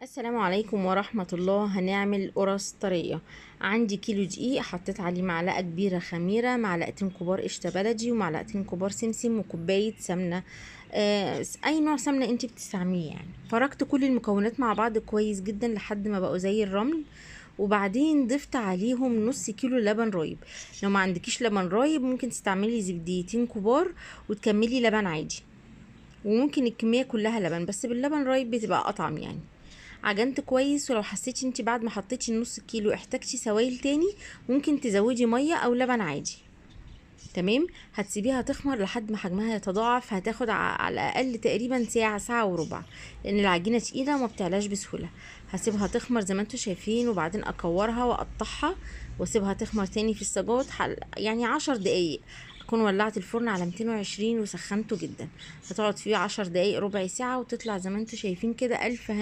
السلام عليكم ورحمة الله. هنعمل قرص طرية. عندي كيلو دقيق، حطيت عليه معلقة كبيرة خميرة، معلقتين كبار قشطة بلدي، ومعلقتين كبار سمسم، وكوباية سمنة، اي نوع سمنة انت بتستعمليه يعني. فركت كل المكونات مع بعض كويس جدا لحد ما بقوا زي الرمل، وبعدين ضفت عليهم نص كيلو لبن رايب. لو ما عندكيش لبن رايب ممكن تستعملي زبديتين كبار وتكملي لبن عادي، وممكن الكمية كلها لبن، بس باللبن رايب بتبقى اطعم يعني. عجنت كويس، ولو حسيتي انت بعد ما حطيتي النص كيلو احتاجتي سوائل تاني ممكن تزودي مية او لبن عادي. تمام. هتسيبيها تخمر لحد ما حجمها يتضاعف، هتاخد على الاقل تقريبا ساعة، ساعة وربع، لان العجينة تقيلة وما بتعلاش بسهولة. هسيبها تخمر زي ما انتوا شايفين، وبعدين اكورها واقطعها واسيبها تخمر تاني في الصاجات يعني 10 دقايق. اكون ولعت الفرن على 220 وسخنته جدا، هتقعد فيه 10 دقايق ربع ساعة وتطلع زي ما انتوا شايفين كده. الف هنا.